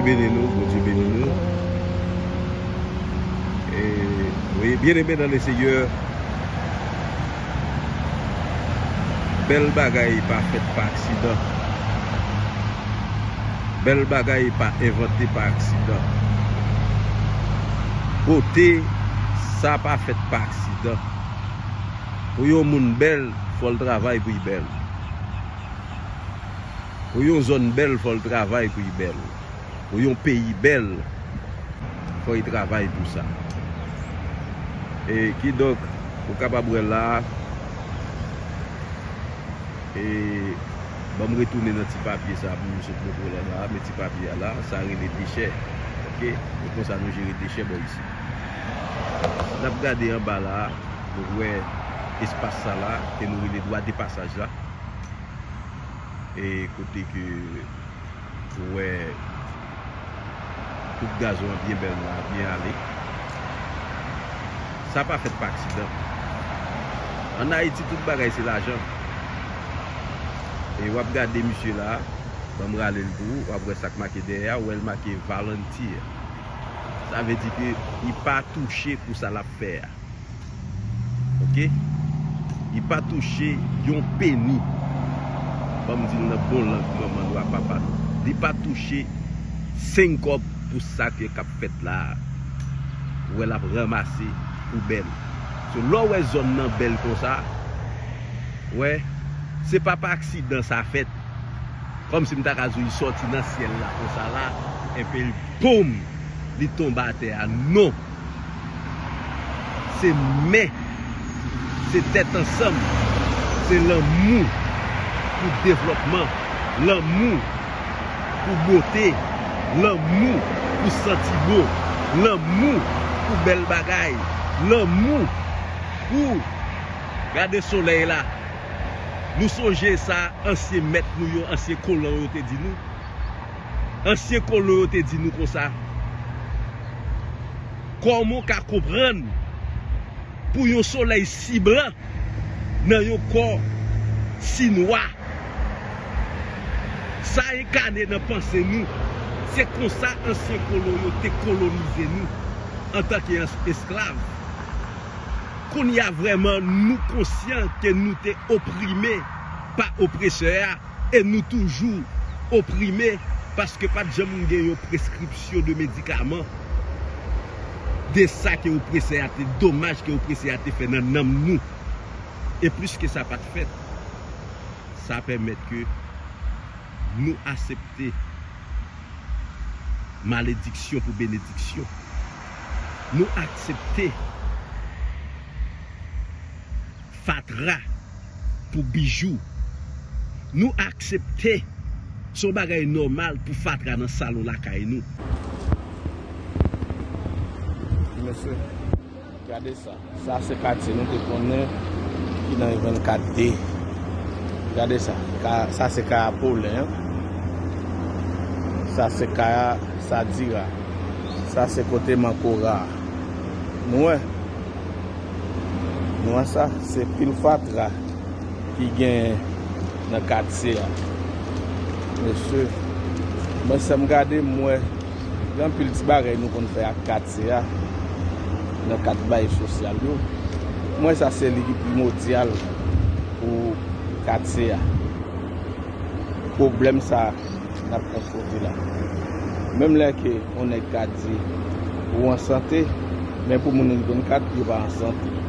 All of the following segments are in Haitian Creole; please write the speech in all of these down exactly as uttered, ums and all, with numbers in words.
Beni nou, Bondye beni nou. E, wi, bien-aimés dans le Seigneur, bèl bagay pa fèt pa aksidan. Bèl bagay pa envante pa aksidan. Bote, sa pa fèt pa aksidan. Pou yon moun bèl, fò l travay pou l bèl. Pou yon zòn bèl, fò l travay pou l bèl. Pou yon peyi bèl, fò l travay pou sa. E kidonk, ou kapab wè la, e ban m retounen nan ti papye sa pou m sot montre w la, la, men ti papye a la, sa rele dechè. Oke? E konsa nou jere dechè bò isi. Si n ap gade anba la, nou wè espas sa la, ke nou rele dwa de pasaj la. E kote ke ou wè tout gazon an byen bèl la, byen ale. Sa pa fèt pa aksidan. Ann Ayiti, tout bagay se lajan. E w ap gade misye la, ban m rale l pou ou, w ap wè sa k make dèyè a, ou wè l make volunteer. Sa vle di ke li pa touche pou sa l ap fè a. Oke? Li pa touche yon peni. Ban m di l nan bon lang manman nou ak papa nou. Li pa touche senk kòb pou sa ke k ap fèt la a. Ou wè l ap ranmase poubèl. So, lè w wè zòn nan bèl konsa, wè, se pa pa aksidan sa fèt. Kòmsi m ta ka di w, li sòti nan syèl la konsa la, epi l, boum, li tonbe atè a. Non! Se men, se tèt ansanm, se lanmou pou devlòpman, lanmou pou bote, lanmou pou santi bon, lanmou pou bèl bagay, lanmou pou gade solèy la. Nou sonje sa ansyen mèt nou yo, ansyen kolon yo te di nou. Ansyen kolon yo te di nou konsa, kòman w ka konprann pou yon solèy si blan nan yon kò si nwa? Sa enkane nan panse nou. Se konsa ansyen kolon yo te kolonize nou antanke ans-, esklav. Kounye a vrèman nou konsyan ke nou te oprime pa opresè a, e nou toujou oprime, paske pa t janm gen yon preskripsyon de medikaman de sa ke opresè a te, domaj ke opresè a te fè nan nanm nou. E plis ke sa pa t fèt, sa pèmèt ke nou aksepte malediksyon pou benediksyon. Nou aksepte fatra pou bijou. Nou aksepte se yon bagay nòmal pou fatra nan salon lakay nou. Mesye, gade sa. Sa se katye nou te konnen ki nan venkat de. Gade sa. Ka, sa se kay a Polen an. Sa se kay a Sadira. Sa se kote Mankora a. Nou wè? Nou wè sa? Se pil fatra ki gen nan katye a. Mesye, mwen sa m gade, m wè gen anpil ti bagay nou konn fè ak katye a nan kad bay sosyal yo. M wè sa se li ki primòdyal pou katye a. Pwoblèm sa n ap konfwonte la. Menm lè ke yon nèg ka di ou an sante, men pou moun ri venkat, yo pa an sante.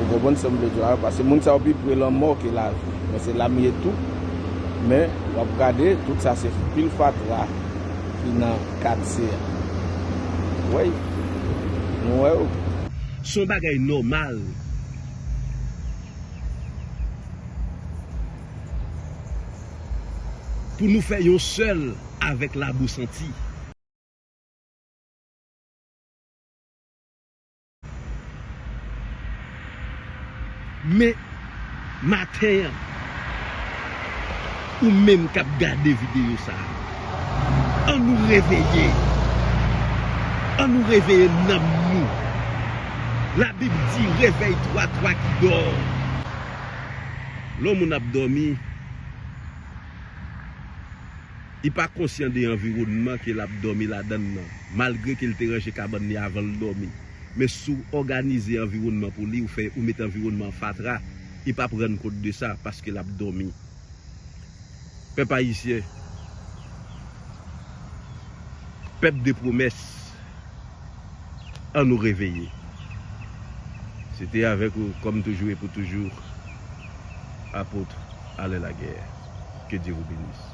Ou konprann sa m vle di w la? Paske moun sa yo pi pre lanmò ke lavi. Men se la m ye tou. Men w ap gade, tout sa se pil fatra ki nan katye a. Wi. Nou wè yo. Se yon bagay nòmal pou nou fè yon sèl avèk Labou Santi. Men, maten an, ou menm k ap gade videyo sa a, ann nou reveye. Ann nou reveye nanm nou. Labib di, réveille-toi, toi qui dors. Lè yon moun ap dòmi, Li pa konsyan de anviwònman ke l ap dòmi ladan l nan, malgre ke l te ranje kabann li avan l dòmi. Men si w òganize anviwònman pou li, ou fè, ou mete anviwònman an fatra, li p ap rann kont de sa paske l ap dòmi. Pèp ayisyen, pèp de pwomès, ann nou reveye. Se te avèk ou, kòm toujou e pou toujou, apot Alain Laguerre. Que Dieu vous bénisse.